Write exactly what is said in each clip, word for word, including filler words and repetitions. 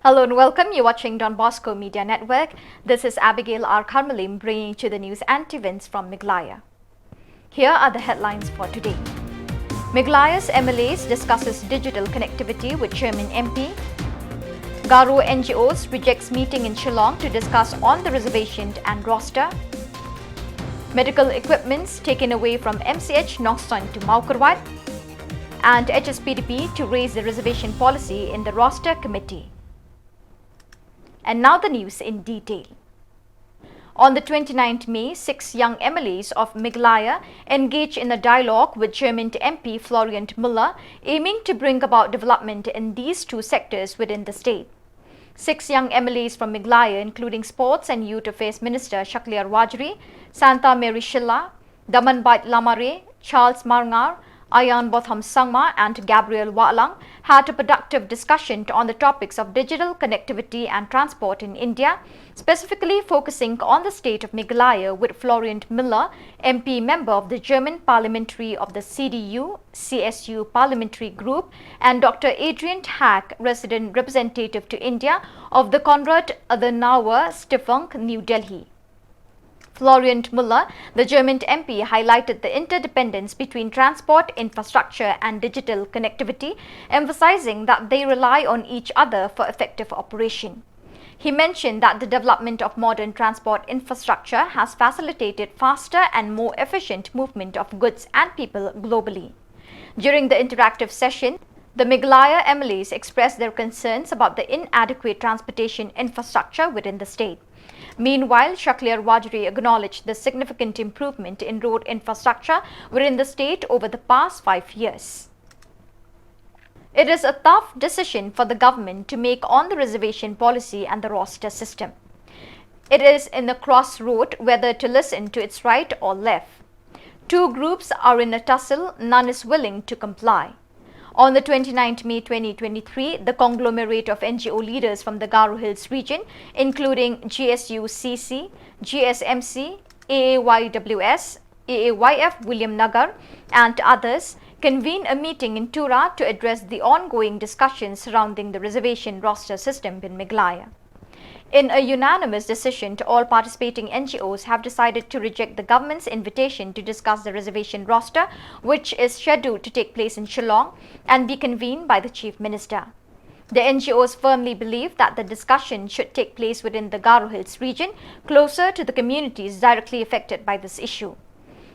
Hello and welcome. You're watching Don Bosco Media Network. This is Abigail R Kharmalim bringing to the news and events from Meghalaya. Here are the headlines for today. Meghalaya's M L As discusses digital connectivity with Chairman M P. Garo N G Os rejects meeting in Shillong to discuss on the reservation and roster. Medical equipments taken away from M C H Nongstoin to Mawkyrwat. And H S P D P to raise the reservation policy in the roster committee. And now the news in detail. On the twenty-ninth May, six young M L As of Meghalaya engage in a dialogue with Chairman M P Florian Muller, aiming to bring about development in these two sectors within the state. Six young M L As from Meghalaya, including Sports and Youth Affairs Minister Shakliar Warjri, Santa Mary Shylla, Damanbait Lamare, Charles Marngar, Ayan Botham Sangma, and Gabriel Wahlang, had a productive discussion on the topics of digital connectivity and transport in India, specifically focusing on the state of Meghalaya with Florian Muller, M P member of the German Parliamentary of the C D U, C S U Parliamentary Group, and Doctor Adrian Hack, resident representative to India of the Konrad Adenauer Stiftung, New Delhi. Florian Muller, the German M P, highlighted the interdependence between transport infrastructure and digital connectivity, emphasizing that they rely on each other for effective operation. He mentioned that the development of modern transport infrastructure has facilitated faster and more efficient movement of goods and people globally. During the interactive session, the Meghalaya M L As expressed their concerns about the inadequate transportation infrastructure within the state. Meanwhile, Shakliar Warjri acknowledged the significant improvement in road infrastructure within the state over the past five years. It is a tough decision for the government to make on the reservation policy and the roster system. It is in a crossroad whether to listen to its right or left. Two groups are in a tussle, none is willing to comply. On the twenty-ninth May twenty twenty-three, the conglomerate of N G O leaders from the Garo Hills region, including G S U C C, G S M C, A A Y W S, A A Y F Williamnagar, and others, convened a meeting in Tura to address the ongoing discussions surrounding the reservation roster system in Meghalaya. In a unanimous decision, all participating N G Os have decided to reject the government's invitation to discuss the reservation roster, which is scheduled to take place in Shillong and be convened by the Chief Minister. The N G Os firmly believe that the discussion should take place within the Garo Hills region, closer to the communities directly affected by this issue.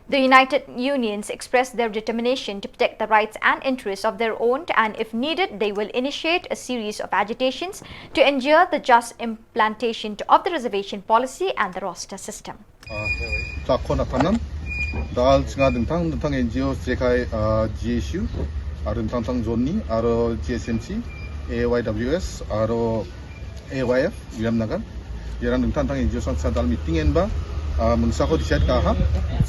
The United Unions expressed their determination to protect the rights and interests of their own, and if needed, they will initiate a series of agitations to ensure the just implementation of the reservation policy and the roster system. Tla khon atanam dal chnga dingtang dingtang N G O jekai G S U, aro dingtang tang zone ni, aro G S M C, A Y W S, aro A Y F Williamnagar. Ïarang dingtang tang N G O sang sa dal meeting en ba mynsa ko decide ka ha.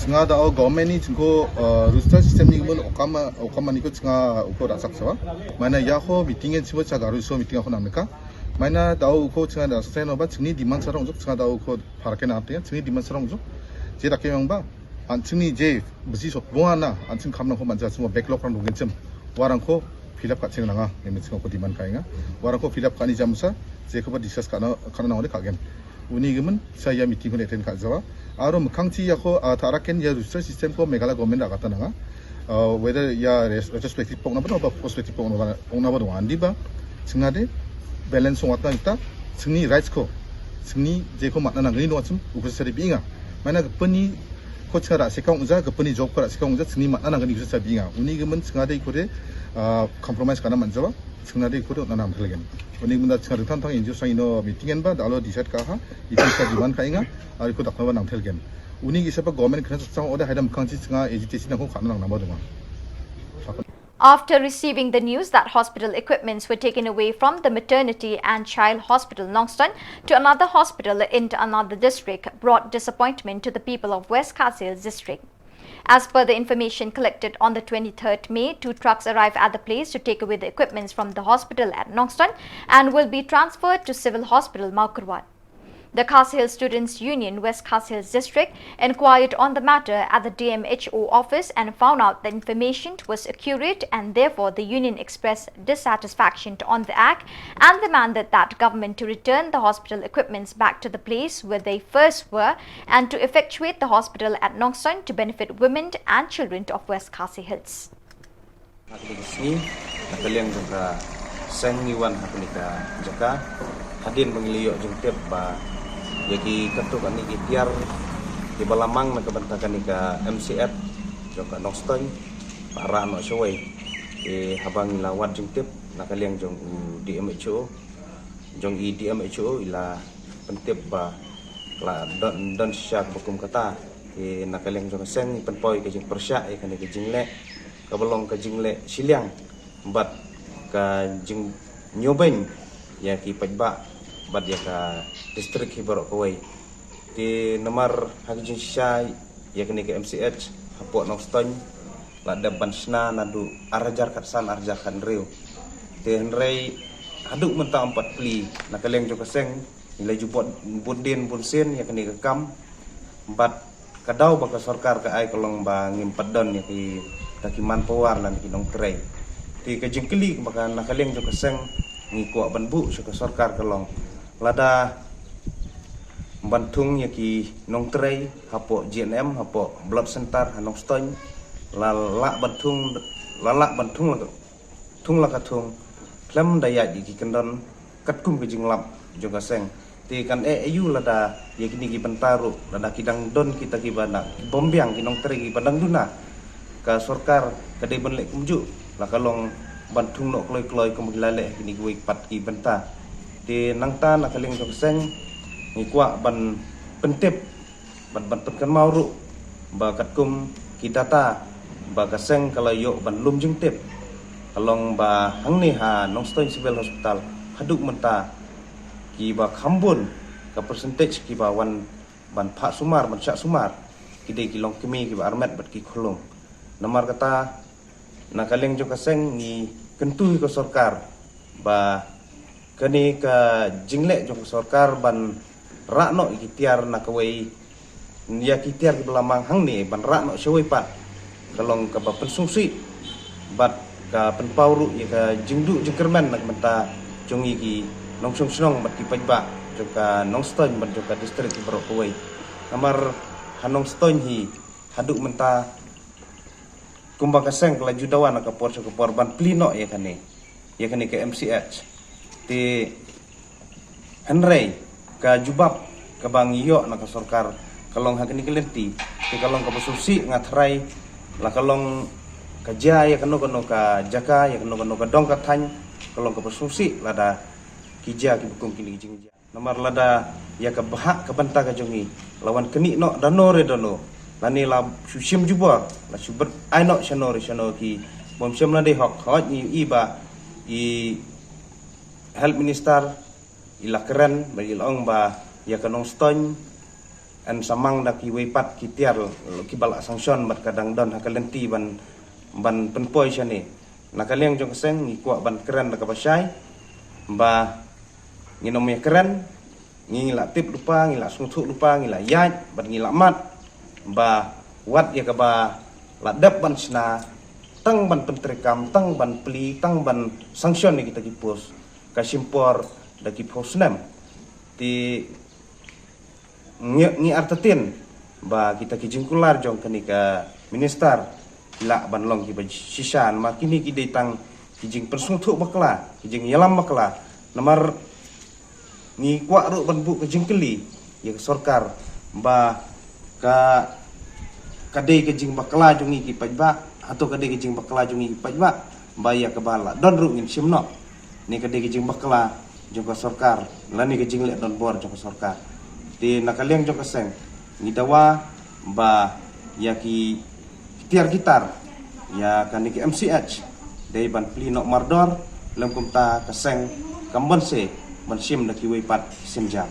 Chnga da o government ni chingko roster system ni mun okama okama ni ko chnga uko rasak sawa. Mana ya ko meeting en chibo cha garu so meeting ko namka. Mana da o ko chnga da sa no ba chingni demand sarong jok chnga da o ko pharaken ap te chingni demand sarong jok. Je da ke yang ba an chingni je bisi sok bo ana an ching kam na ko manja chimo backlog rang dungin chim. Warang ko fill up ka ching nanga ngi ching ko demand ka inga. Warang ko fill up ka ni jamsa je ko ba discuss ka na ka na ka gen. Uni gimen sa ya meeting ko attend ka jawa. Aro mkhang chi ya ko taraken ya roster system ko Meghalaya government ra ka ta nanga. Whether ya retrospective pok na ba ba prospective pok na ba ong na ba andi ba chingna de balance song watna kita chingni rights ko chingni je ko matna nangni no chim uko sari binga. Mana gapani ko chara se kong ja gapani job ko ra se kong ja chingni matna nangni uko sari binga. Uni gimen chingna de ko de compromise kana manjawa chingna de ko de na nam thelgen. Uni gimen da chingna de than thang injo sang ino meeting en ba da lo decide ka ha ita sa demand ka inga. Ari ko dakna ba nang thelgen. Uni gisa ba government kana sa sang order haidam kang chi chingna agency nang ko kana nang nama dunga. After receiving the news that hospital equipments were taken away from the maternity and child hospital Nongstoin to another hospital in another district brought disappointment to the people of West Khasi Hills district. As per the information collected on the twenty-third May, two trucks arrived at the place to take away the equipments from the hospital at Nongstoin and will be transferred to Civil Hospital Mawkyrwat. The Khasi Hills Students Union, West Khasi Hills District, inquired on the matter at the D M H O office and found out the information was accurate, and therefore the union expressed dissatisfaction on the act and demanded that government to return the hospital equipments back to the place where they first were and to effectuate the hospital at Nongstoiñ to benefit women and children of West Khasi Hills. Ha kane ka sngi, na ka liang jong ka seng ngi wan ha kane ka jaka hadien ba ngi la ïoh jingtip ba ïa ki katto katne ki tiar kiba la mang na ka bynta kane ka M C H jong ka Nongstoiñ ba rah noh shawei. Te haba ngi la wad jingtip na ka liang jong u D M H O, jong i D M H O i la pyntip ba la don, don shisha kaba kum kata. Te na ka liang jong ka seng i pynpaw ïa ka jingpyrshah ïa kane ka jingleh kaba long ka jingleh shiliang bad ka jingñiewbeiñ ïa ki paidbah bad ïa ka district hi baroh kawei. Te namar ha ka jingshisha ïa kane ka M C H hapoh Nongstoiñ la dep ban shna naduh ar hajar khatsan ar hajar khathynriew. Te hynrei haduh mynta ym pat plie. Na ka liang jong ka seng ngi la ju bud, bud dien bun sien ïa kane ka kam bad ka daw ba ka sorkar ka ai ka long ba ngim pat don ïa kita ki manpower lane ki nongtrei. Te ka jingkylli ba ka na ka liang jong ka seng ngi kwah ban buh sha ka sorkar ka long, lada ban thung ïa ki nongtrei hapoh G N M, hapoh blood center ha Nongstoiñ, la lah ban thung, la lah ban thung la ka thung la ka thung khlem da ïaid ïa ki kyndon katkum ka jinglap jong ka seng. Te kan eh aïu lada ïa kine ki bynta ruh lada ki dang don kita kiba na ki bym biang ki nongtrei kiba dang duna. Ka sorkar ka dei ban leh kumjuh, la ka long ban thung noh kloi kloi kum ki la leh kine kiwei pat ki bynta. Te nangta na ka liang jong ka seng ngi kwah ban pyntip bad ban pynkynmaw ruh ba katkum ki data ba ka seng ka la ïoh ban lum jingtip ka long ba hangne ha Nongstoiñ Civil Hospital haduh mynta kiba kham bun ka percentage kiba wan ban phah sumar, ban shah sumar, ki dei ki longkmie kiba armet bad ki khyllung. Namar kata na ka liang jong ka seng ngi kyntu ïa ka sorkar ba kane ka jingleh jong ka sorkar ban rah noh ïa ki tiar na kawei, ïa ki tiar kiba la mang hangne ban rah noh shawei pat ka long kaba pynsngewsih bad ka pynpaw ruh ïa ka jingduh jingkyrmen na ka bynta jong ngi ki nongshong shnong bad ki paidbah jong ka Nongstoiñ bad jong ka district baroh kawei. Namar ha Nongstoiñ hi haduh mynta kumba ka seng ka la ju dawa na ka por sha ka por ban plie noh ïa kane, ïa kane ka M C H. Te hynrei ka jubab kaba ngi ïoh na ka sorkar ka long ha kane ka lynti te ka long kaba sngewsih, nga tharai la ka long ka jia ïa kano kano ka jaka, ïa kano kano ka dong ka thaiñ, ka long kaba sngewsih lada ki jia kiba kum kine ki jingjia. Namar lada ïa ka bhah ka bynta ka jong ngi la wan knieh noh da no re da no, lane la shu shim jubor, la shu bret ai noh shano re shano ki bym shym la dei hok. Hooid ngi ïohi ba i Health Minister i la kren bad i la ong ba ïa ka Nongstoiñ yn sa mang da kiwei pat ki tiar kiba la sanction bad ka dang don ha ka lynti ban, ban pynpoi shane. Na ka liang jong ka seng ngi kwah ban kren da kaba shai ba ngin ym ïa kren, ngi la tip lypa, ngi la sngewthuh lypa, ngi la ïaid bad ngi la mad ba wat ïa kaba la dep ban shna, tang ban pyntreikam, tang ban plie, tang ban sanction ïa kita ki post, ka shim por da ki phew snem. Te ngi, ngi artatien ba kita ki jingkular jong kane ka minister ki lah ban long kiba shisha, namar kine ki dei tang ki jingpynsngewthuh bakla, ki jingïalam bakla. Namar ngi kwah ruh ban buh ka jingkylli ïa ka sorkar ba ka, ka dei ka jingbakla jong ngi ki paidbah, hato ka dei ka jingbakla jong ngi ki paidbah ba ïa kaba la don ruh ngin shim noh, ne ka dei ka jingbakla jong ka sorkar lane ka jingleh donbor jong ka sorkar. Te na ka liang jong ka seng ngi dawa ba ïa ki tiar ki tar ïa kane ka M C H dei ban plie noh mardor, lym kumta ka seng kam banse ban shim da kiwei pat ki sienjam.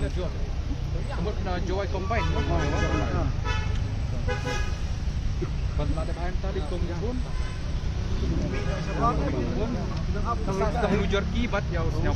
Ka mut na Jowai combine. Bad la dep hain ta di kum bun. Sa sa lu jerky bad ïa u sñiaw.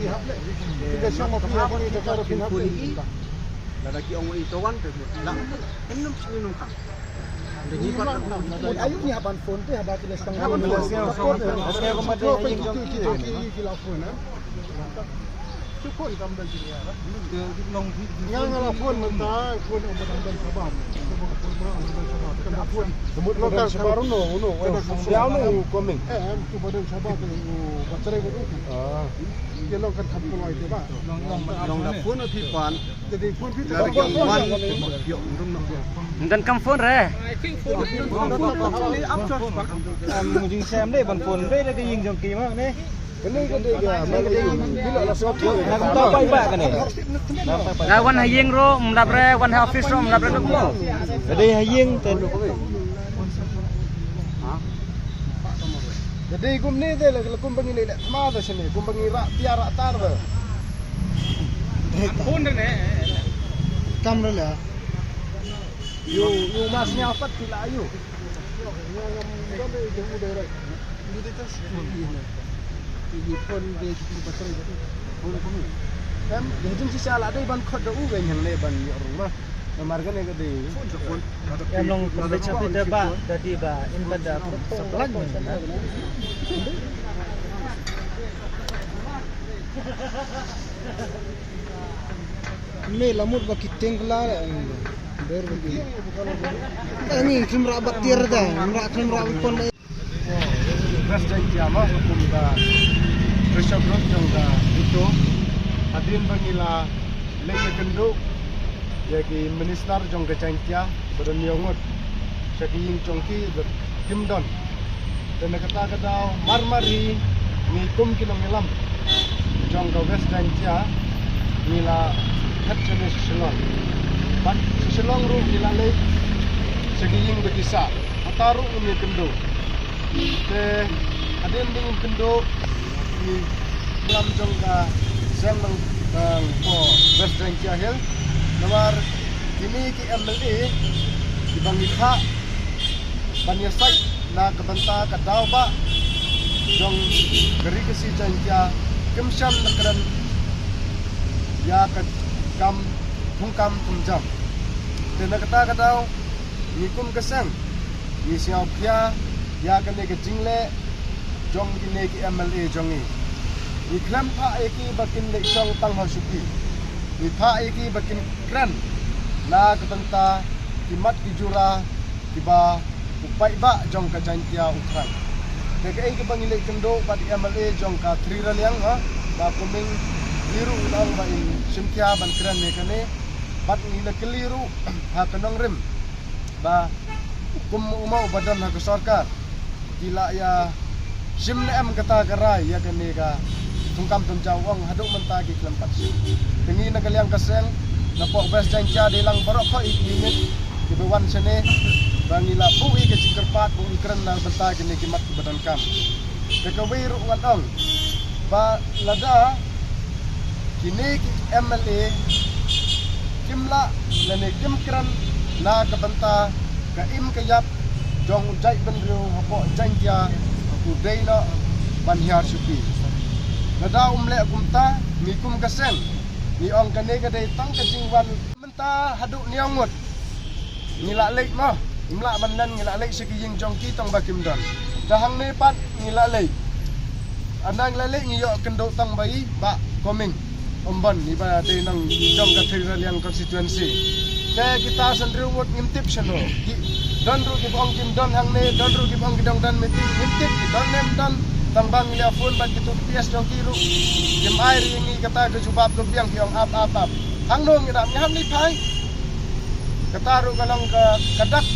Ki hap leh. Ki da shong ma phi hap ni da ka phi hap leh. Lada ki ong i to wan te la. Em num sini num kan. Ayu ni haban phone te haba ki da shong. Haban phone. Ki la phone ha. Nga nga la phone mynta, phone ong ba dang don shabar. Ka phone ba dang don shabar. Ka phone. Ka phone shabar uno, uno. Ka phone shabar uno coming. Eh, em, ka phone shabar tu, ba cerai ko tu. Ah. Dia long kan thap ko lai te ba. Long da phone phi pan. Jadi phone phi pan. Ynda kam phone re. Am, jing sem de ban phone de, de ka ïing jong ki ma ne. Kane ka dei ka, kane ka dei ka, bila la sop. Na ka ta pai ba kane. Na wan ha ïing ro, mlap re, wan ha office ro, mlap re duk mo. Ka dei ha ïing te. Ka dei kumne te la, la kum ba ngi leh thma da shane, kum ba ngi rah tiar rah tar da. Kam re la. Yu, yu mas nya pat ti la yu. Em, de jing shisha la dei ban khot da u wei nang ne ban ïoh rung ma. Namar kane ka dei. Em long pynbeit sha phi te ba, da dei ba, in ba da. Me la mut ba ki teng la, em, ber ba ki. Ani kim ra ba tiar da, kim ra kim ra pon. West Jaintia ma kum ka pressure group jong ka ito. Hadien ba ngi la leit ïakynduh ïa ki minister jong ka Jaintia ba don ïa ngut sha ki ïing jong ki ba kim don. Te na kata ka daw mar mar hi ngi kum ki nongïalam jong ka West Jaintia ngi la phet shane sha Shillong. Bad sha Shillong ruh ngi la leit sha ki ïing ba ki sah. Hata ruh ngim ïakynduh. Te hadien ba ngim kynduh ngi lam jong ka seng nang, nang ko West Jaintia Hills. Namar kine ki M L A kiba ngi phah ban ïasaid na ka bynta ka daw ba jong ka Ri Khasi Jaintia kim shym la kren ïa ka kam thungkam thungjam. Te na kata ka daw ngi kum ka seng ngi sngewkhia ïa kane ka jingleh jong kine ki M L A jong ngi. Ngi khlem phah ïa ki ba kin leit shong tang ha shuki. Ngi phah ïa ki ba kin kren na ka bynta ki mat ki jura kiba u paidbah jong ka Jaintia u thrang. Te kaei kaba ngi leit kynduh bad i M L A jong ka Thri Raliang, ha, Bah Coming, i ruh u ong ba in shim khia ban kren ïa kane, bad ngi la kylli ruh ha ka nongrim ba kum u ma uba don ha ka sorkar ki la ïa shim ne em kata ka rai ïa kane ka thungkam thungjaw, u ong haduh mynta ki khlem pat shim. Te ngi na ka liang ka seng napoh West Jaintia dei lang baroh khoit ïa ki miet kiba wan shane ba ngi la buh ïa ka jingkyrpad ba un kren na bynta kine ki mat kiba donkam. Te kawei ruh ngan ong ba lada kine ki M L A kim lah lane kim kren na ka bynta ka im ka ïap jong u jaitbynriew hapoh Jaintia, u dei noh ban hiar shuki. Lada um leh kumta, ngi kum ka seng ngi ong kane ka dei tang ka jingwan mynta haduh hynñiew ngut. Ngi la leit mo, ngim lah ban len, ngi la leit sha ki ïing jong ki tang ba kim don. Te hangne pat ngi la leit. Ynda ngi la leit ngi ïoh kynduh tang ba i Bah Coming, um ban, iba dei nong jong ka Thri Raliang constituency. Te kita san hynriew ngut ngim tip shano. Ki don ruh kiba ong kim don hangne, don ruh kiba ong ki dang don meeting, ngim tip ki don ne ym don. Tang ba ngi la phone bad kitu ki P S jong ki ruh kim ai ïa ngi kata ka jubab, ka biang ki ong ap ap ap. Hangno ngi dap, ngi hap leit phai. Kata ruh ka long ka, ka dak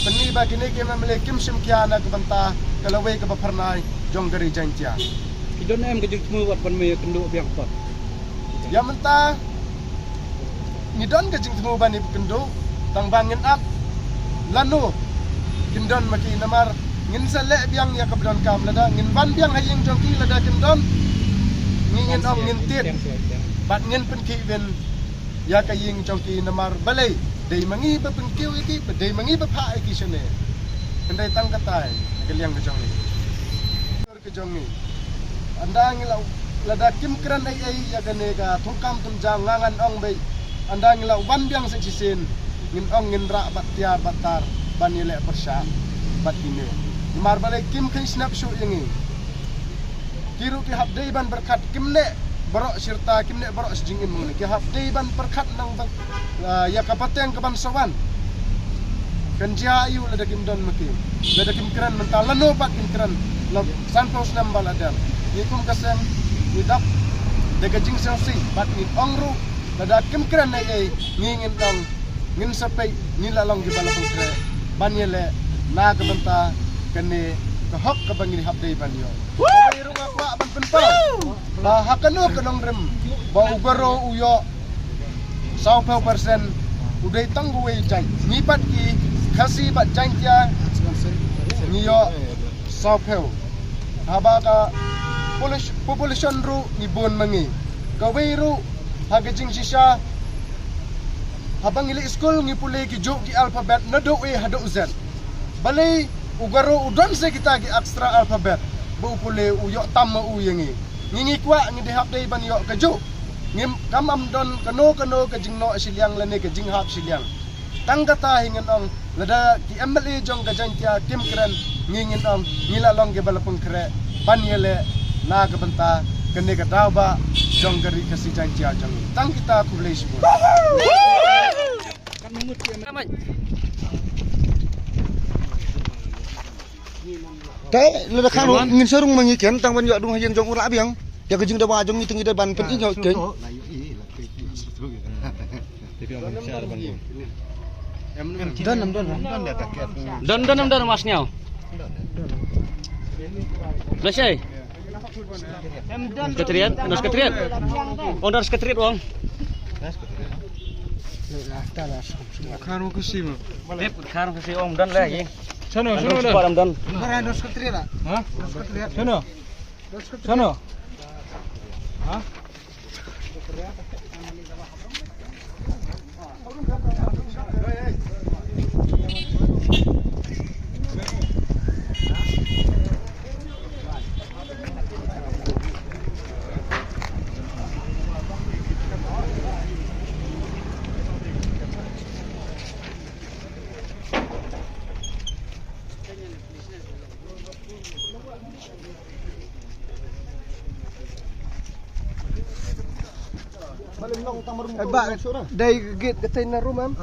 pynmih ba kine ki M L A kim shim khia na ka bynta ka lawei kaba phyrnai jong ka ri Jaintia. Ki don em ka jingthmu wat ban me kynduh biang pat? Ïa mynta ngi don ka jingthmu ban ïa kynduh, tang ba ngin ap lano kin don ma ki, namar ngin sa leh biang ïa kaba donkam. Lada ngin wan biang ha ïing jong ki, lada kin don, ngi ngin ong ngin tied bad ngin pynkhih win ïa ka ïing jong ki, namar balei dei ma ngi ba pynkiew ïa ki, ba dei ma ngi ba phah ïa ki shane. Hynrei tang katai ka liang ka jong ngi, ka jong ngi. Ynda ngi la, lada kim kren ei ei ïa kane ka thungkam thungjang, nga ngan ong beit, ynda ngi la wan biang sa shisien ngin ong ngin rah bad tiar bad tar ban ïaleh pyrshah bad kine. Namar balei kim kheiñ snap shuh ïa ngi. Ki ruh ki hap dei ban pyrkhat, kim neh baroh shi rta, kim neh baroh shi jingim, ki hap dei ban pyrkhat nang ban, ah, ïa ka pateng ka ban sa wan. Kan jia aïu lada kim don ma ki, lada kim kren mynta, lano pat kim kren la sanphew snem ba la dep. Ngi kum ka seng ngi dap da ka jingsngewsih bad ngi ong ruh lada kim kren ei ei, ngi ngin ong ngin sa peit, ngi la long kiba la pynkhreh ban ïaleh na ka bynta kane ka hok kaba ngi hap dei ban ïoh. Kawei ruh nga kwah ban pynpaw ba ha kano ka nongrim ba u Garo u ïoh sawphew percent, u dei tang uwei jait. Ngi pat ki Khasi bad Jaintia ngi ïoh sawphew. Haba ka polis-, population ruh ngi bun ma ngi. Kawei ruh ha ka jingshisha, haba ngi leit skul ngi pule ki juh ki alphabet naduh A haduh Z. Balei u Garo u don sa kita ki extra alphabet ba u pule u ïoh tam ma u ïa ngi? Ngi ngi kwah, ngi dei hap dei ban ïoh kajuh. Ngim, kam am don kano kano ka jingnoh shiliang lane ka jinghap shiliang. Tang kata hi ngin ong, lada ki M L A jong ka Jaintia kim kren, ngi ngin ong ngi la long kiba la pynkhreh ban ïaleh na ka bynta kane ka daw ba jong ka ri Khasi Jaintia jong ngi. Tang kita, khublei shibun. Te lada khan ngin sa rung ma ngi ken, tang ban ïoh dung ha ïing jong u rah biang. Ïa ka jingdawa jong ngi te ngi dei ban pyn-i ïoh ken. Don, don, don. Don, don, don, don, mas nyaw. Lashai. Sekretariat, no sekretariat. Ong don sekretariat, ong. Khan ong kasi ma. Lip, khan ong kasi, ong don lagi. Sono, sono don. Don. Mara don sekretariat. Ha? Don sekretariat. Sono. Sono. Ha? Ba dei gate katei na room em.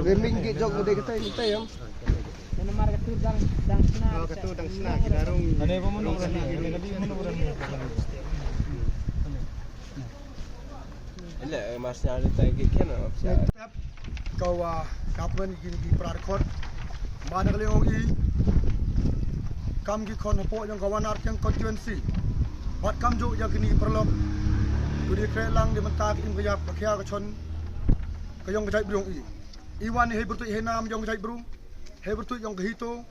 Dei main gate jong dei katei, katei em. Namar katu dang, dang sna. Oh, katu dang sna, ki dang rung. Ane ba mun rung. Ele, eh, mas nya le tai ki ken, eh, official. Ka wa government kin ki prar khot. Ba na ka liang i kam ki khon hapoh jong ka Wanartiang constituency. Bad kam ju ya kini paralok. Kudi kre lang di mentak im ka yap ka khia ka chon ka yong ka jait brung i. I wan hi bertuit hi nam yong ka jait brung. Hi bertuit yong ka hito.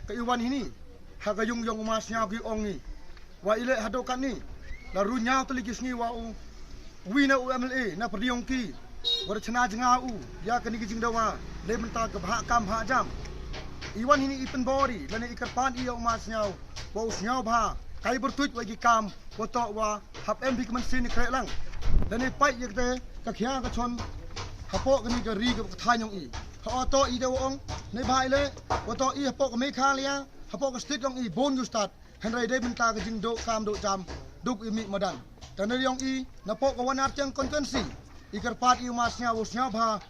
Ka i wan hini. Ha ka yung yong u ma sñiaw ki ong i. Wa i leh haduh katni. La ru ñiaw tylli ki sngi wa u. Wi na u M L A na pyrdi yong ki. Wa da chna jnga u. Ya kani ki jingdawa. Leh mynta ka bha kam bha jam. I wan hini i pynbor i. Lane i kyrpad i ya u ma sñiaw. Wa u sñiaw bha. Kai bertuit wa ki kam. Wa toh wa. Hap em phi ka mynsiem i khreh lang. Lane pait ya kate. Ka khia ka chon. Hapoh kani ka ri ka thaiñ yong i. Ha o toh i da wa ong. Ne bha i leh. Wa toh i hapoh ka Meghalaya. Hapoh ka state yong i. Bun ju stad. Hynrei dei mynta ka jingduh kam duh jam duk i mih madan. Tang na liang i napoh ka Wanartiang constituency. I kyrpad i u ma sñiaw u sñiaw bha.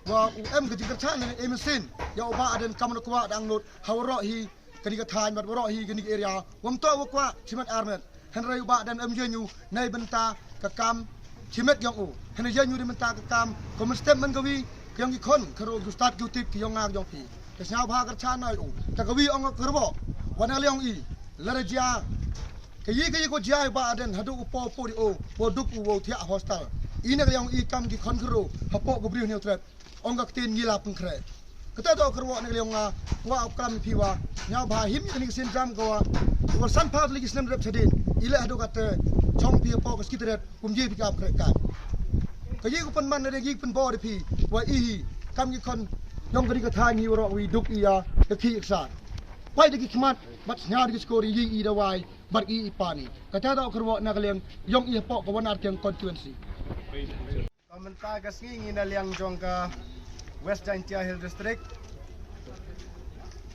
Wa u em ka jingkyrchan na i mynsiem. Ya u Bah Ardent kam na kwah dang lut. Ha waroh hi kani ka thaiñ bad waroh hi kani ka area. Wam toh wa kwah chimet armet. Hynrei u Bah Ardent em jeng u na i bynta ka kam chimet yong u. Hynrei jeng u dei mynta ka kam. Ka mynstep man ka wi ka yong ki khon ka ro ki stad ki tip ki yong nga yong phi. Ka sñiaw bha kyrchan na u. Ka ka wi ong ka rbo. Wa na liang i. Lada jia. Ka yi ka yi ko jia i Bah Ardent haduh u po po di o. Wo duk u wo thiah hostel. I na ka liang i kam ki khon kro. Hapoh ka briew Hynñiewtrep. Ong ka ktien ngi la pynkhreh. Kata to kro na ka liang nga. Wa u kram phi wa. Ñiaw bha him ka ni ka sien jam ko wa. Wa san pha li ki snem rep chadin. I leh haduh kate. Chong phi hapoh ka skitrep. Kum ji phi ka ap khreh ka. Ka yi ku pynman na ka yi pynbor phi. Wa i hi. Kam ki khon. Yong ka ri ka thaiñ hi waroh wi duk i ya. Ka khi iksa. Pai da ki khmat. Bad sñiaw da ki skor i yi i da wai. Bad i i pani. Kata to kro na ka liang. Yong i hapoh ka Wanartiang constituency. Ka mynta ka sngi ngi na liang jong ka West Jaintia Hills District.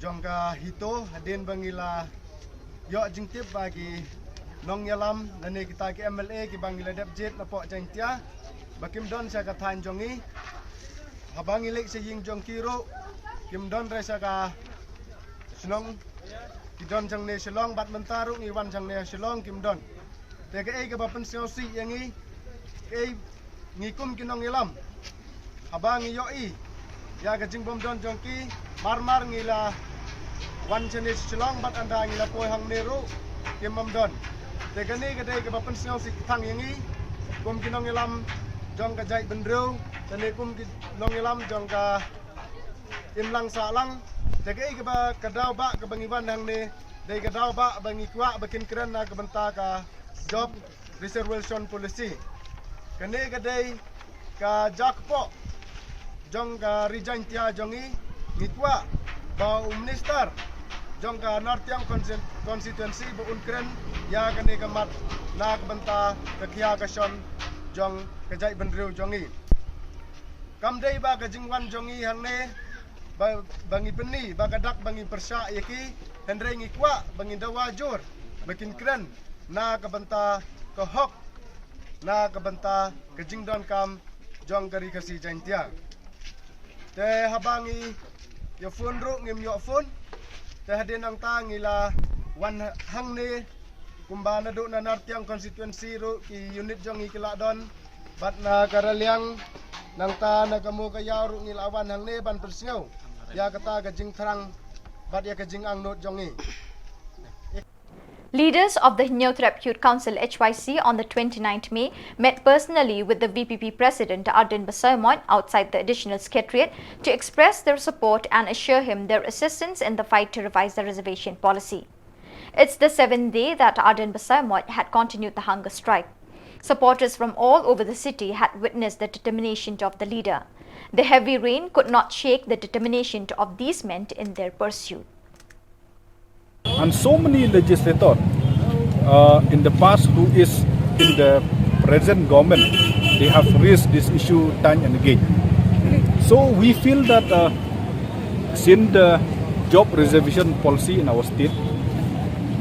Jong ka hito hadien ba ngi la ïoh jingtip ba ki nongïalam lane kita ki M L A kiba ngi la dep jied napoh Jaintia ba kim don sha ka thaiñ jong ngi. Haba ngi leit sha ïing jong ki ruh kim don re sha ka shnong, ki don jangne Shillong bad mynta ruh ngi wan jangne Shillong kim don. Te kaei kaba pynsngewsih ïa ngi, kaei ngi kum ki nongïalam. Haba ngi ïohi ïa ka jingbym don jong ki, mar mar ngi la wan shane Shillong bad ynda ngi la poi hangne ruh kim bym don. Te kane ka dei kaba pynsngewsih tang ïa ngi kum ki nongïalam jong ka jaitbynriew, te ne kum ki nongïalam jong ka imlang sahlang. Te kaei kaba ka daw ba kaba ngi wan hangne dei ka daw ba ba ngi kwah ba kin kren na ka bynta ka Job Reservation Policy. Kane ka dei ka jakpoh jong ka Ri Jaintia jong ngi, ngi kwah ba u minister jong ka North Tiang Consti-, Constituency ba un kren ïa kane ka mat na ka bynta ka khia ka shon jong ka jaitbynriew jong ngi. Kam dei ba ka jingwan jong ngi hangne ba, ba ngi pyni ba ka dak ba ngi pyrshah ïa ki, hynrei ngi kwah ba ngi dawa jur ba kin kren na ka bynta ka hok, na ka bynta ka jingdonkam jong ka Ri Khasi Jaintia. Te haba ngi ïa phone ruh ngim ïoh phone. Te hadien nangta ngi la wan hangne kumba naduh na North Tiang Constituency ruh ki unit jong ngi ki la don. Bad na ka Raliang nangta na ka Mowkaiaw ruh ngi la wan hangne ban pynsngew ïa kata ka jingthrang bad ïa ka jingangnud jong ngi. Leaders of the Hynñiewtrep Youth Council, H Y C, on the twenty-ninth May met personally with the V P P President Ardent Basaiawmoit outside the Additional Secretariat to express their support and assure him their assistance in the fight to revise the reservation policy. It's the seventh day that Ardent Basaiawmoit had continued the hunger strike. Supporters from all over the city had witnessed the determination of the leader. The heavy rain could not shake the determination of these men in their pursuit. And so many legislators uh, in the past who is in the present government, they have raised this issue time and again. So we feel that uh, since the job reservation policy in our state,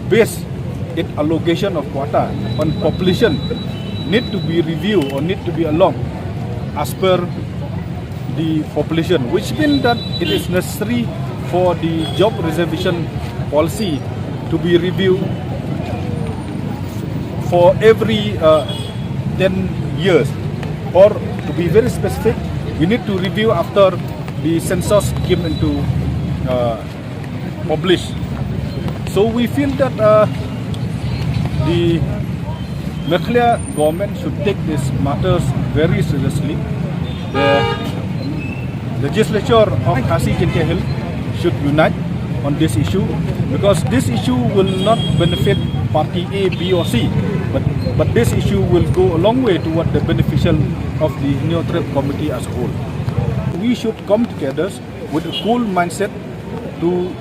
based its allocation of quota on population, need to be reviewed or need to be along as per the population, which means that it is necessary for the job reservation policy to be reviewed for every uh, ten years, or to be very specific, we need to review after the census came into uh, publish. So we feel that uh, the Meghalaya government should take these matters very seriously. The legislature of Khasi Jaintia Hills should unite on this issue, because this issue will not benefit party A, B or C, but, but this issue will go a long way toward the beneficial of the Hynñiewtrep community as a whole. We should come together with a cool mindset to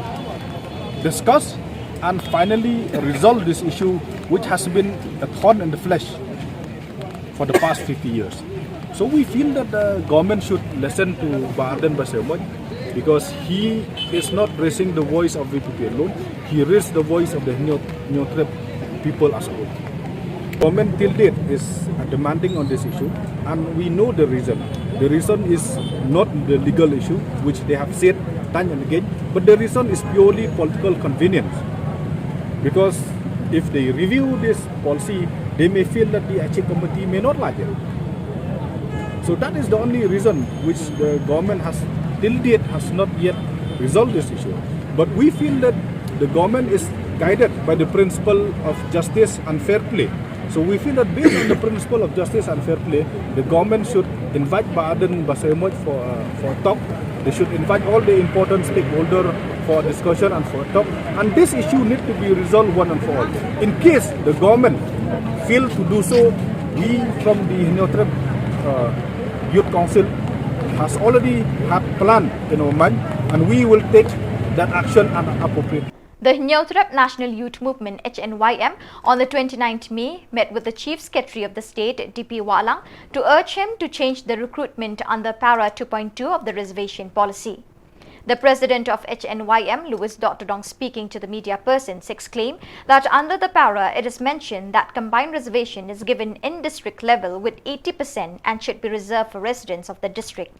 discuss and finally resolve this issue, which has been a thorn in the flesh for the past fifty years. So we feel that the government should listen to Bah Ardent Basaiawmoit, because he is not raising the voice of V P P alone. He raised the voice of the Hynñiew-, Hynñiewtrep people as a whole. Government till date is uh, demanding on this issue, and we know the reason. The reason is not the legal issue, which they have said time and again, but the reason is purely political convenience. Because if they review this policy, they may feel that the Action Committee may not like it. So that is the only reason which the government has till date has not yet resolved this issue. But we feel that the government is guided by the principle of justice and fair play. So we feel that based on the principle of justice and fair play, the government should invite Bah Ardent Basaiawmoit for, uh, for a talk. They should invite all the important stakeholder for discussion and for a talk. And this issue need to be resolved one and for all. In case the government fail to do so, we from the Hynñiewtrep uh, Youth Council has already had plan in our mind, and we will take that action and appropriate. The Hynñiewtrep National Youth Movement, H N Y M, on the twenty-ninth May met with the Chief Secretary of the State, D P Wahlang, to urge him to change the recruitment under Para two point two of the reservation policy. The president of H N Y M, Louis Doctor Dong, speaking to the media persons, exclaimed that under the Para, it is mentioned that combined reservation is given in district level with eighty percent and should be reserved for residents of the district.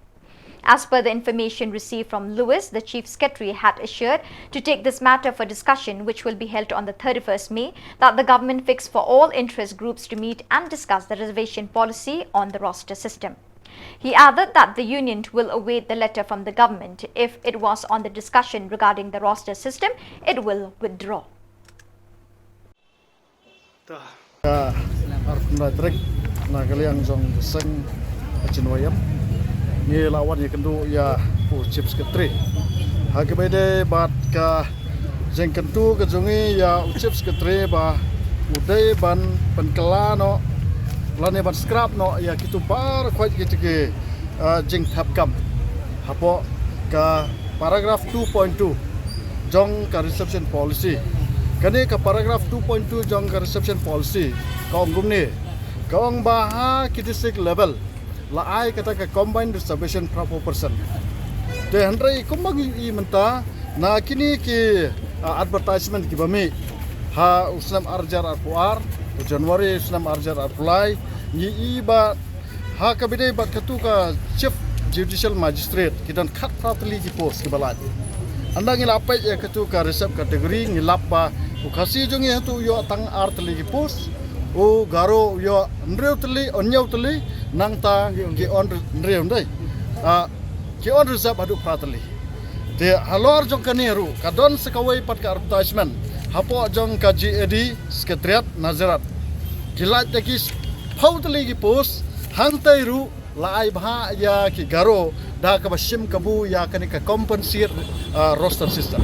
As per the information received from Louis, the Chief Secretary had assured to take this matter for discussion, which will be held on the thirty-first May, that the government fix for all interest groups to meet and discuss the reservation policy on the roster system. He added that the union will await the letter from the government. If it was on the discussion regarding the roster system, it will withdraw. Ka arphew tarik na ka liang jong ka seng H N Y M ngi la wan ïakynduh ïa u Chief Secretary. Ha kaba ïadei bad ka jingkyntu ka jong ngi ïa u Chief Secretary ba u dei ban pynkylla noh lane ban scrap noh ïa kitu baroh khoit kita ki jingthep kam hapoh ka paragraph two point two jong ka reservation policy. Kane ka paragraph two point two jong ka reservation policy ka ong kumne, ka ong ba ha ki district level la ai kata ka combined reservation phra phew percent. Te hynrei kumba ngi i mynta na kine ki advertisement kiba mih ha u snem ar hajar arphew ar, u January u snem ar hajar arphew lai, ngi i ba ha kaba ïadei bad katu ka Chief Judicial Magistrate ki don khatphra tylli ki post kiba lait. Ynda ngi la peit ïa katu ka reserve category ngi lap ba u Khasi jong ngi hatu u ïoh tang ar tylli ki post, u Garo u ïoh hynriew tylli, hynñiew tylli, nangta ki on hynriew ndai. Ki on reserve haduh phra tylli. Te halor jong kane ruh ka don sa kawei pat ka advertisement hapoh jong ka G A D Secretariat Nazareth. Ki lait da ki phew tylli ki post, hangtai ruh la ai bha ïa ki Garo da kaba shim kabu ïa kane ka compensate roster system.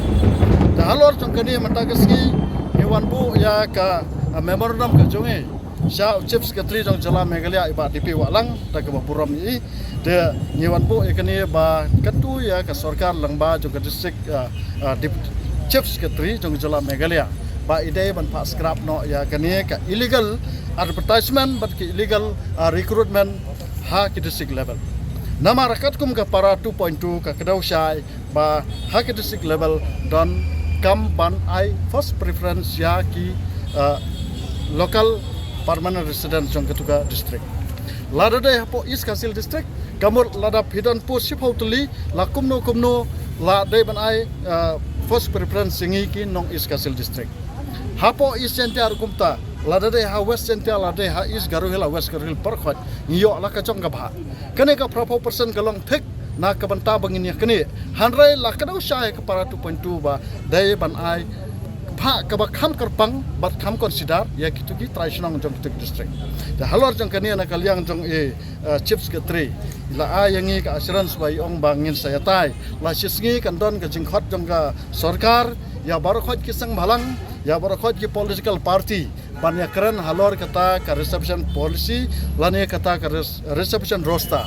Te halor jong kane mynta ka sngi ngi wan buh ïa ka memorandum ka jong ngi sha u Chief Secretary jong jylla Meghalaya i Bah D P Wahlang da kaba burom ïa i. Te ngi wan buh ïa kane ba katu ïa ka sorkar lyngba jong ka district Chief Secretary jong jylla Meghalaya ba i dei ban phah scrap noh ïa kane ka illegal advertisement bad ka illegal recruitment ha ki district level. Namar katkum ka para two point two ka kdew shai ba ha ki district level don kam ban ai first preference ïa ki local permanent resident jong katu ka district. Lada dei hapoh East Khasi Hills District, ka mut lada phi don post shiphew tylli, la kumno kumno, la dei ban ai, ah, first preference ïa ngi ki nong East Khasi Hills District. Hapoh East Jaintia ruh kumta, lada dei ha West Jaintia, lada dei ha East Garo Hills, ha West Garo Hills, baroh khoit ngi ïoh la ka jong ka bhah. Kane ka phraphew percent ka long thik na ka bynta ba ngin ïa kane. Hynrei la ka dei sha ïa ka para two point two ba dei ban ai bhah kaba kham kyrpang bad kham consider ïa kito ki trai shnong jong kito ki district. Te halor jong kane na ka liang jong i, eh, Chief Secretary la ai ïa ngi ka assurance ba i ong ba ngin sa ïatai. La shisngi kan don ka jingkhot jong ka sorkar ïa baroh khoit ki seng bhalang, ïa baroh khoit ki political party ban ïakren halor kata ka reservation policy lane kata ka res-, reservation roster.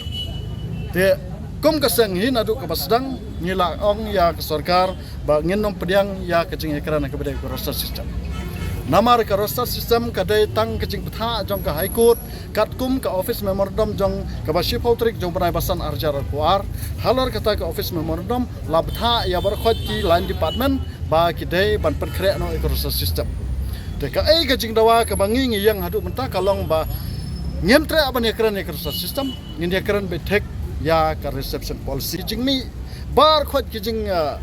Te kum ka seng hi naduh kaba sdang ngi la ong ïa ka sorkar ba ngin ym pdiang ïa ka jingïakren kaba dei ka roster system. Namar ka roster system ka dei tang ka jingbthah jong ka High Court, katkum ka office memorandum jong kaba shiphew tarik jong bnai ba san arhajar arphew ar. Halor kata ka office memorandum la bthah ïa baroh khoit ki line department ba ki dei ban pynkhreh noh ïa ka roster system. Te kaei ka jingdawa kaba ngi ngi ïeng haduh mynta ka long ba ngim treh ban ïakren ïa ka roster system, ngin ïakren beit thik ïa ka reservation policy. Jingmih baroh khoit ki jing, ah,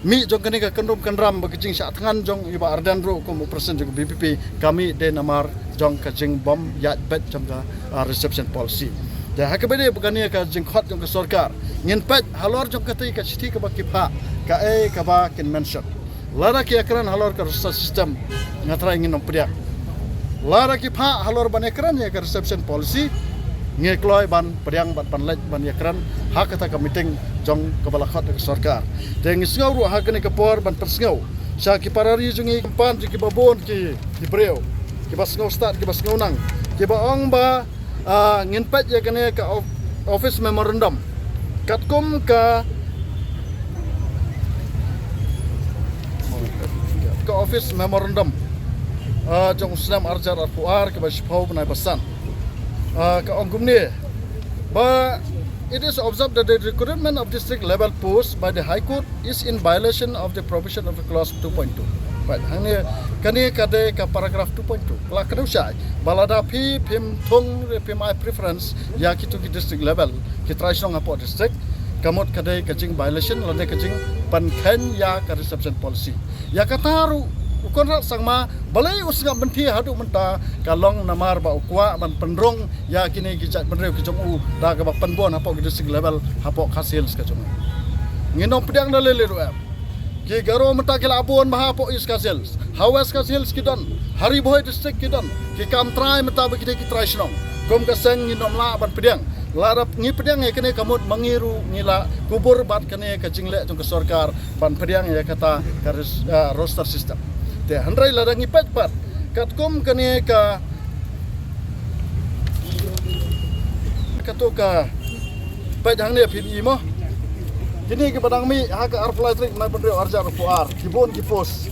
mih jong kane ka kynrum kynram bad ka jingshah thngan jong i Bah Ardent ruh kum u president jong ka VPP, ka mih dei namar jong ka jingbym ïaid beit jong ka, ah, reservation policy. Te ha kaba dei ba kane ka jingkhot jong ka sorkar, ngin peit halor jong kata ka shithi kaba ki phah, kaei kaba kin mention. Lada ki ïakren halor ka roster system, nga trai ngin ym pdiang. Lada ki phah halor ban ïakren ïa ka reservation policy, ngi kloi ban pdiang bad ban leit ban ïakren ha kata ka meeting jong kaba la khot da ka sorkar. Te ngi sngew ruh ha kane ka por ban pynsngew sha ki para ri jong ngi, khamtam jong kiba bun ki, ki briew, kiba sngew stad, kiba sngew nang, kiba ong ba, ah, ngin peit ïa kane ka of-, office memorandum. Katkum ka, ka office memorandum, ah, jong u snem arhajar arphew ar kaba shiphew bnai ba san. Ah, ka ong kumne ba, it is observed that the recruitment of district level post by the High Court is in violation of the provision of the clause two point two. Right, hangne, kane ka dei ka paragraph two point two. La ka dei shai ba lada phi phim thung, phim ai preference ïa kito ki district level, ki trai shnong hapoh district, ka mut ka dei ka jing violation lane ka jingpynkheiñ ïa ka reservation policy. Ïa kata ruh u Conrad Sangma balei u sngap bynta haduh mynta, ka long namar ba u kwah ban pynrung ïa kine ki jaitbynriew ki jong u da kaba pynbun hapoh ki district level hapoh Khasi Hills ka jong u. Ngin ym pdiang da lei lei ruh em. Ki Garo mynta ki la bun bha hapoh East Khasi Hills, ha West Khasi Hills ki don, ha Ri Bhoi District ki don, ki kam trai mynta bad kine ki trai shnong. Kum ka seng ngin ym lah ban pdiang. Lada ngi pdiang ïa kane ka mut ma ngi ruh ngi la kubur bad kane ka jingleh jong ka sorkar ban pdiang ïa kata ka res-, ah, roster system. Te hynrei lada ngi peit pat katkum kane ka, kato ka, peit hangne phin i mo. Kine kiba dang mih ha ka arphew lai tarik bnai ba hynriew arhajar arphew ar, ki bun ki post.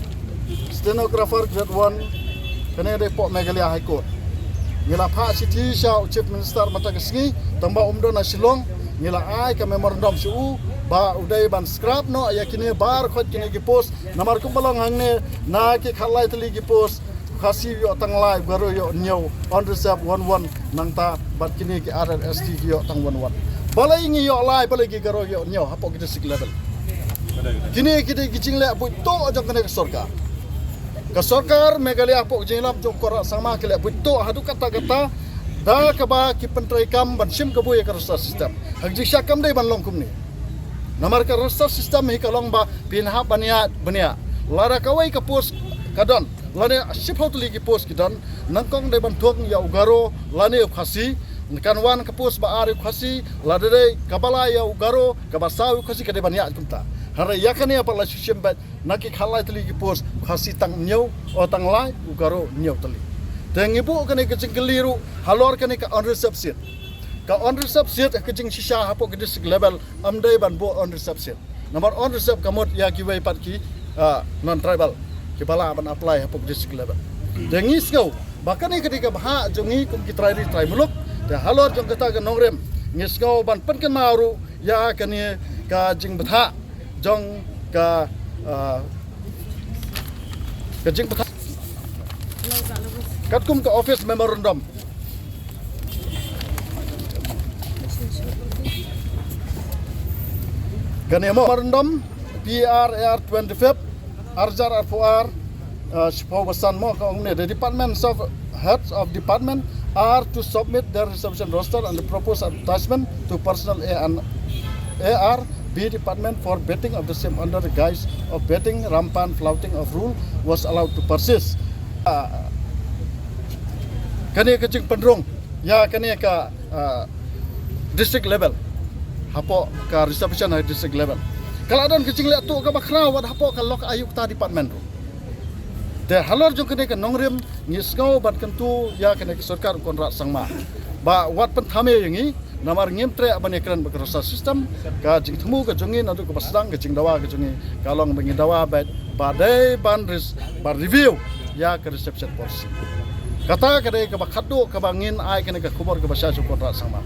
Stenographer grade one, kane dei hapoh Meghalaya High Court. Ngi la phah shithi sha u Chief Minister mynta ka sngi, tang ba um don ha Shillong, ngi la ai ka memorandum sha u ba u dei ban scrap noh ïa kine baroh khoit kine ki post. Namar kumba long hangne, na ki khatlai tylli ki post, Khasi ïoh tang lai, Garo ïoh hynñiew, unreserved one one, nangta bad kine ki other S T ki ïoh tang one one. Balei ngi ïoh lai, balei ki Garo ïoh hynñiew hapoh ki district level? Kine ki dei ki jingleh buit tuh jong kane ka sorkar. Ka sorkar Meghalaya hapoh ka jingïalam jong u Conrad Sangma ki leh buit tuh haduh katta katta da kaba ki pyntreikam ban shim kabu ïa ka roster system. Ha ka jingshah kam dei ban long kumne. Namar ka roster system hi ka long ba phin hap ban ïaid bniah. Lada kawei ka post ka don, lane shiphew tylli ki post ki don, nyngkong dei ban thung ïa u Garo lane u Khasi, kan wan ka post ba ar ïa u Khasi, lada dei kaba lai ïa u Garo, kaba saw ïa u Khasi, ka dei ban ïaid kumta. Hynrei ïa kane pat la shu shim beit, na ki khatlai tylli ki post, u Khasi tang hynñiew, o tang lai, u Garo hynñiew tylli. Te ngi buh kane ka jingkylli ruh halor kane ka unreserved seat. Ka unreserved seat ka jingshisha hapoh ka district level, ym dei ban buh unreserved seat. Namar unreserved ka mut ïa kiwei pat ki, ah, non-tribal kiba lah ban apply hapoh district level. Te ngi sngew ba kane ka dei ka bhah jong ngi kum ki trai ri trai muluk. Te halor jong kata ka nongrim ngi sngew ban pynkynmaw ruh ïa kane ka jingbthah jong ka, ah, ka jingbthah katkum ka office memorandum. Kane mo memorandum P R A R twenty-fifth, arjar arphuar, uh, shiphew basan mo ka ong ne, the departments of heads of department are to submit their reservation roster and the proposed advertisement to personnel A and A R B department for vetting of the same under the guise of vetting rampant flouting of rule was allowed to persist. Uh, kane ka jingpynrung ïa kane ka uh, district level, hapoh ka reservation ha district level. Ka la don ka jingleh tuh kaba khraw wat hapoh ka lok ayukta department ruh. Te halor jong kane ka nongrim ngi sngew ban kyntu ïa kane ka sorkar Conrad Sangma ba wat pynthame ïa ngi, namar ngim treh ban ïakren bad ka roster system. Ka jingthmu ka jong ngi naduh kaba sdang ka jingdawa ka jong ngi ka long ba ngi dawa ba, ba dei ban res-, ban review ïa ka reservation policy. Kata ka dei kaba khatduh kaba ngin ai kane ka khubor kaba shai sha u Conrad Sangma.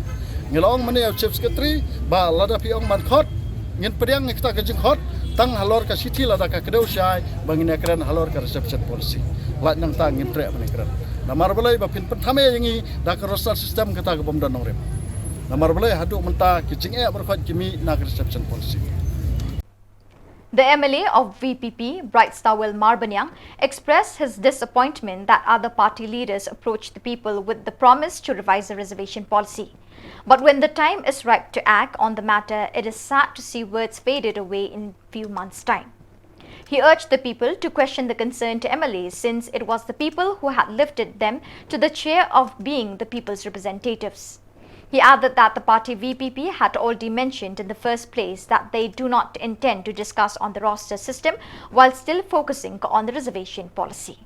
Ngi la ong mynne ïa u Chief Secretary ba lada phi ong ban khot, ngin pdiang ïa kata ka jingkhot tang halor ka shithi lada ka kdew shai ba ngin ïakren halor ka reservation policy. Lait nangta ngin treh ban ïakren. Namar balei ba phin pynthame ïa ngi da ka roster system kata ka bym don nongrim. Namar balei haduh mynta ki jingeh baroh khoit ki mih na ka reservation policy. The M L A of V P P, Bright Starwell Marbaniang, expressed his disappointment that other party leaders approached the people with the promise to revise the reservation policy. But when the time is ripe to act on the matter, it is sad to see words faded away in few months' time. He urged the people to question the concerned M L A, since it was the people who had lifted them to the chair of being the people's representatives. He added that the party V P P had already mentioned in the first place that they do not intend to discuss on the roster system while still focusing on the reservation policy.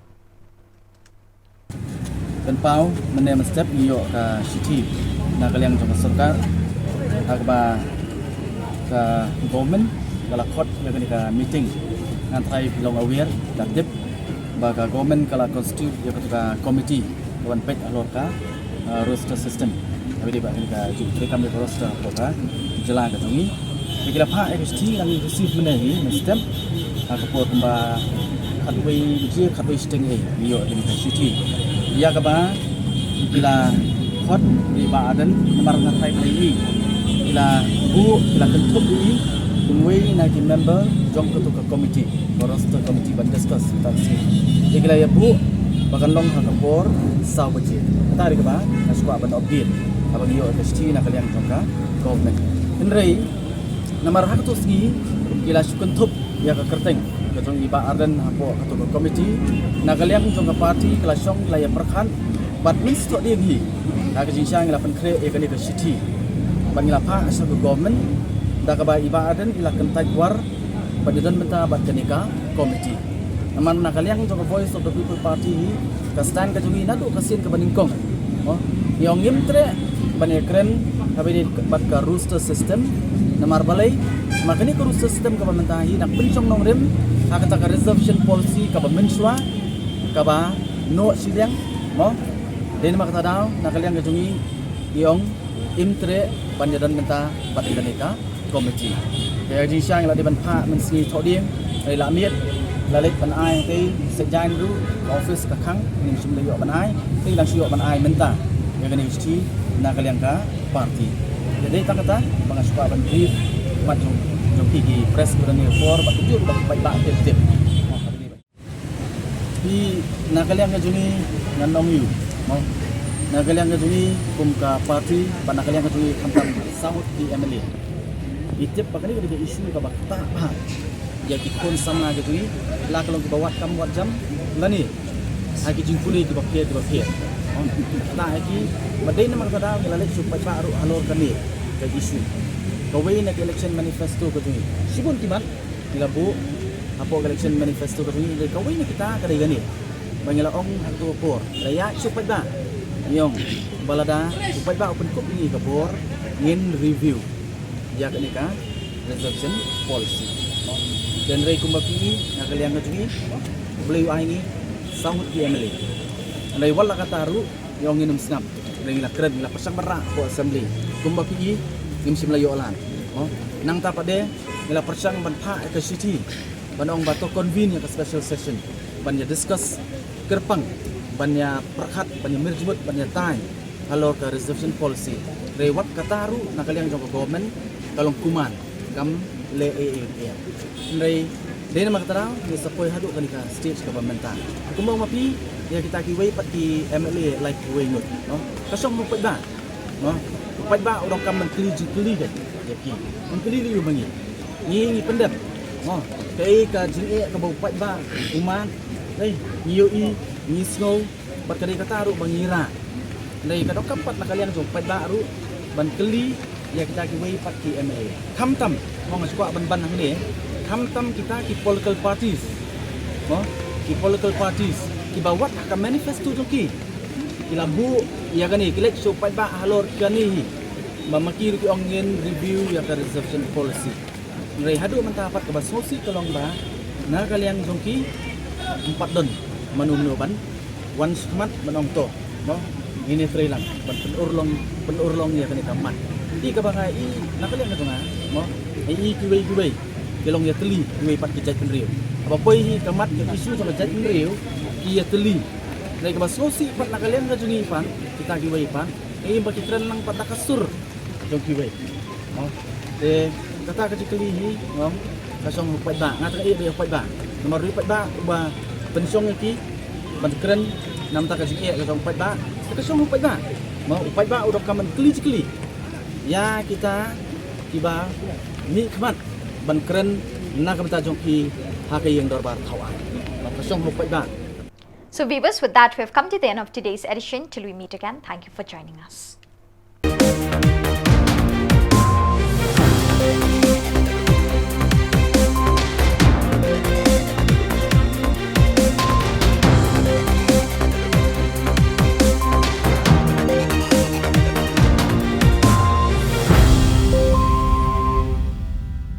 Pynpaw mynne mynstep ngi ïoh ka shithi na ka liang jong ka sorkar ha kaba ka government ka la khot ïa kane ka meeting. Ngan trai phi long aware, phi la tip ba ka government ka la constitute ïa katu ka committee ka ban peit halor ka uh, roster system. Haba dei ba kane ka jingtrei kam ïa ka roster hapoh ka jylla ka jong ngi. Te ki la phah ïa ka shithi, ngi la receive mynne hi mynstep ha ka por kumba khatwei baje, khatwei shiteng ei ngi ïoh ïa ka shithi ïa kaba ki la khot ïa i Bah Ardent namar nga tharai ba ïa i ki la buh, ki la kynthup ïa i kum uwei na ki member jong katu ka committee, ka roster committee ban discuss ïa kata ka sngi. Te ki la ïa buh ba kan long ha ka por saw baje. Kata dei kaba nga shu kwah ban update haba ngi ïoh ka shithi na ka liang jong ka government. Hynrei namar ha katu ka sngi ki la shu kynthup ïa ka kyrteng ka jong i Bah Ardent hapoh katu ka committee, na ka liang jong ka party ki la shong, ki la ïa pyrkhat bad mynstep dei hi ha ka jingshisha ngi la pynkhreh ïa kane ka shithi bad ngi la phah sha ka government da kaba i Bah Ardent i la kyntait war ban ïadon bynta bad kane ka committee. Namar na ka liang jong ka Voice of the People Party hi, ka stand ka jong ngi naduh ka sien kaba nyngkong, oh, ngi ong ngim treh ban ïakren haba ïadei bad ka roster system. Namar balei? Namar kane ka roster system kaba mynta hi dang pynshong nongrim ha kata ka reservation policy kaba mynshuwa kaba noh shiliang, mo. Dei namar kata daw na ka liang ka jong ngi ngi ong ngim treh ban ïadon bynta bad kane ka committee. Te ka jingshisha ngi la dei ban phah mynsngi thohdieng, ngi la miet, la leit ban ai hangtei, seit jain ruh ka office ka khang, ngim shym la ïoh ban ai, te ngi dang shu ïoh ban ai mynta ïa kane ka shithi na ka liang ka party. Te dei tang kata ba nga shu kwah ban brief mat jong, jong phi ki press correspondent por bad kujur bad paidbah tip tip. Phi, na ka liang ka jong ngi ngan ong ïa u, mo. Na ka liang ka jong ngi kum ka party bad na ka liang ka jong ngi khamtam saw ngut ki M L A, ngi tip ba kane ka dei ka issue kaba ktah bha ïa ki khun samla ka jong ngi, la ka long kiba wad kam wad jam lane ha ki jingpule kiba pher kiba pher. Mo, ktah ïa ki, bad dei namar kata daw ngi la leit shu paidbah ruh halor kane ka issue. Kawei na ka election manifesto ka jong ngi, shibun ki mat ngi la buh hapoh ka election manifesto ka jong ngi, kawei na kita ka dei kane ba ngi la ong ha kato ka por, la ïa shu paidbah, ngi ong ba lada u paidbah u pynkup ïa ngi ka bor, ngin review ïa kane ka reservation policy. Hynrei kumba phi i, na ka liang ka jong ngi, U Blei u ai ngi saw ngut ki M L A. Hynrei wat la katta ruh ngi ong ngin ym sngap. Hynrei ngi la kren, ngi la pyrshang ban rah hapoh assembly. Kumba phi i, ngim shym la ïoh lad. Mo, nangta pat de ngi la pyrshang ban phah ïa ka shithi ban ong ba to convene ïa ka special session ban ïa discuss kyrpang, ban ïa pyrkhat, ban ïa mir jingmut, ban ïa tai halor ka reservation policy. Hynrei wat kata ruh na ka liang jong ka government ka long kumne kam leh ei ei ei. Hynrei dei namar kata ngi sa poi haduh kane ka stage kaba mynta. Kumba ong ma phi, ïa kita kiwei pat ki M L A lai kiwei ngut, no? Ka shong u paidbah, no? U paidbah u donkam ban kylli jingkylli ka ïa ki. Ban kylli lei ïa ma ngi. Ngi ngi pyndep, no? Kaei ka jingeh kaba u paidbah u mad, ei, ngi ïohi, ngi sngew, bad ka dei kata ruh ba ngi rah. Hynrei ka donkam pat na ka liang jong u paidbah ruh ban kylli ïa kita kiwei pat ki M L A. Khamtam, mo, nga shu kwah ban ban hangne, khamtam kita ki political parties, mo, ki political parties kiba wat ha ka manifesto jong ki, ki la buh ïa kane, ki leit sha u paidbah halor kane hi, ba ma ki ruh ki ong ngin review ïa ka reservation policy. Hynrei haduh mynta pat kaba sngewsih ka long ba na ka liang jong ki ym pat don mano mano ban wan shakhmat ban ong to, mo, ngin ïa trei lang ban pynurlong, pynurlong ïa kane ka mat. Te kaba nga i na ka liang ka jong nga, mo, nga i kiwei kiwei ki long ïatylli kiwei pat ki jaitbynriew. Haba poi hi ka mat, ka issue jong ka jaitbynriew, ki ïatylli. Hynrei kaba sngewsih pat na ka liang ka jong ngi pat, kita kiwei pat, nga i ba ki kren lang pat da ka sur jong kiwei. Mo, te kata ka jingkylli hi, mo, ka shong u paidbah, nga tang ïa u paidbah. Namar u paidbah uba pynshong ïa ki ban kren na ka bynta ka jingeh ka jong u paidbah, te ka shong u paidbah. Mo, u paidbah u donkam ban kylli jingkylli ïa kita kiba mihkhmat ban kren na ka bynta jong ki ha ka ïing dorbar thaw aiñ. Mo, ka shong u paidbah. So viewers, with that, we've come to the end of today's edition. Till we meet again, thank you for joining us.